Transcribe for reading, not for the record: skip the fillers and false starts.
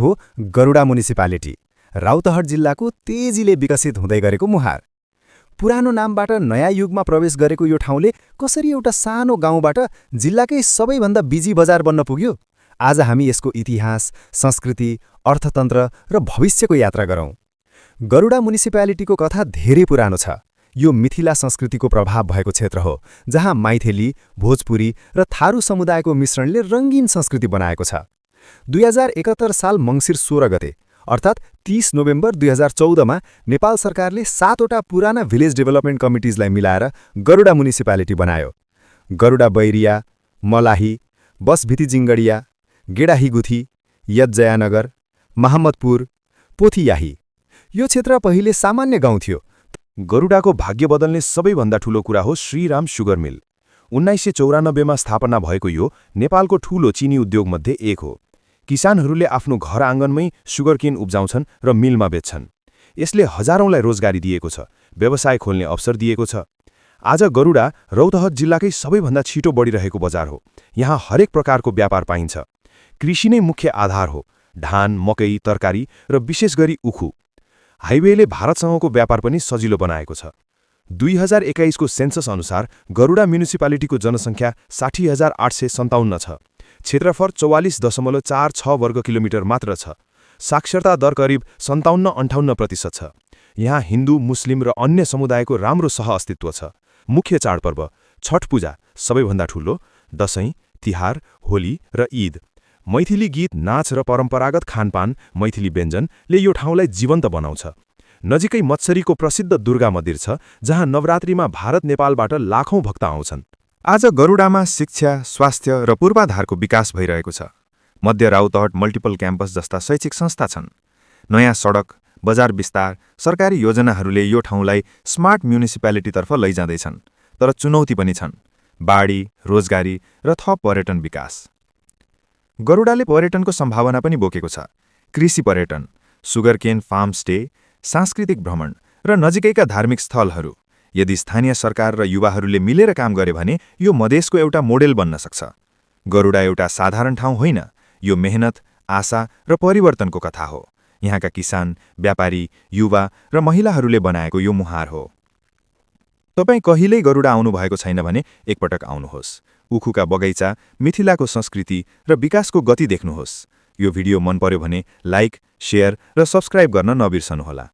हो गरुडा म्युनिसिपालिटी, राउतहट जिल्लाको तेजीले विकसित हुँदै गरेको मुहार। पुरानो नामबाट नयाँ युगमा प्रवेश गरेको यो ठाउँले कसरी एउटा सानो गाउँबाट जिल्लाकै सबैभन्दा बिजी बजार बन्न पुग्यो? आज हामी यसको इतिहास, संस्कृति, अर्थतन्त्र र भविष्यको यात्रा गरौँ। गरुडा म्युनिसिपालिटीको कथा धेरै पुरानो छ। यो मिथिला संस्कृतिको प्रभाव भएको क्षेत्र हो, जहाँ मैथिली, भोजपुरी र थारू समुदायको मिश्रणले रङ्गीन संस्कृति बनाएको छ। 2071 साल मङ्सिर 16 गते अर्थात् 30 नोभेम्बर 2014मा नेपाल सरकारले 7वटा पुराना भिलेज डेभलपमेन्ट कमिटिजलाई मिलाएर गरुडा म्युनिसिपालिटी बनायो। गरुडा बैरिया, मलाही, बसभिती जिङ्गडिया, गेडाहीगुथी, यज्जयानगर, महम्मदपुर, पोथियाही। यो क्षेत्र पहिले सामान्य गाउँ थियो। गरुडाको भाग्य बदल्ने सबैभन्दा ठूलो कुरा हो श्रीराम सुगर मिल। 1994मा स्थापना भएको यो नेपालको ठूलो चिनी उद्योगमध्ये एक हो। किसानहरूले आफ्नो घर आँगनमै सुगरकेन उब्जाउँछन् र मिलमा बेच्छन्। यसले हजारौंलाई रोजगारी दिएको छ, व्यवसाय खोल्ने अवसर दिएको छ। आज गरुडा रौतहट जिल्लाकै सबैभन्दा छिटो बढिरहेको बजार हो। यहाँ हरेक प्रकारको व्यापार पाइन्छ। कृषि नै मुख्य आधार हो। धान, मकै, तरकारी र विशेष गरी उखु। हाइवेले भारतसँगको व्यापार पनि सजिलो बनाएको छ। 2021 को सेन्सस अनुसार गरुडा म्युनिसिपालिटीको जनसङ्ख्या 60,857 छ। क्षेत्रफल 44.46 वर्ग किलोमिटर मात्र छ। साक्षरता दर करिब 57-58% छ। यहाँ हिन्दू, मुस्लिम र अन्य समुदायको राम्रो सहअस्तित्व छ। मुख्य चाडपर्व छठ पूजा सबैभन्दा ठूलो, दशैं, तिहार, होली र ईद। मैथिली गीत, नाच र परम्परागत खानपान, मैथिली व्यञ्जनले यो ठाउँलाई जीवन्त बनाउँछ। नजिकै मत्सरीको प्रसिद्ध दुर्गा मन्दिर छ, जहाँ नवरात्रिमा भारत नेपालबाट लाखौं भक्त आउँछन्। आज गरुडामा शिक्षा, स्वास्थ्य र पूर्वाधारको विकास भइरहेको छ। मध्य राउतहट मल्टिपल क्याम्पस जस्ता शैक्षिक संस्था छन्। नयाँ सडक, बजार विस्तार, सरकारी योजनाहरूले यो ठाउँलाई स्मार्ट म्युनिसिपालिटीतर्फ लैजाँदैछन्। तर चुनौती पनि छन्: बाढी, रोजगारी र थप पर्यटन विकास। गरुडाले पर्यटनको सम्भावना पनि बोकेको छ। कृषि पर्यटन, सुगरकेन फार्म स्टे, सांस्कृतिक भ्रमण र नजिकैका धार्मिक स्थलहरू। यदि स्थानीय सरकार र युवाहरूले मिलेर काम गरे भने यो मधेसको एउटा मोडेल बन्न सक्छ। गरुडा एउटा साधारण ठाउँ होइन, यो मेहनत, आशा र परिवर्तनको कथा हो। यहाँका किसान, व्यापारी, युवा र महिलाहरूले बनाएको यो मुहार हो। तपाईँ कहिल्यै गरुडा आउनुभएको छैन भने एकपटक आउनुहोस्। उखुका बगैँचा, मिथिलाको संस्कृति र विकासको गति देख्नुहोस्। यो भिडियो मन पर्यो भने लाइक, शेयर र सब्स्क्राइब गर्न नबिर्सनुहोला।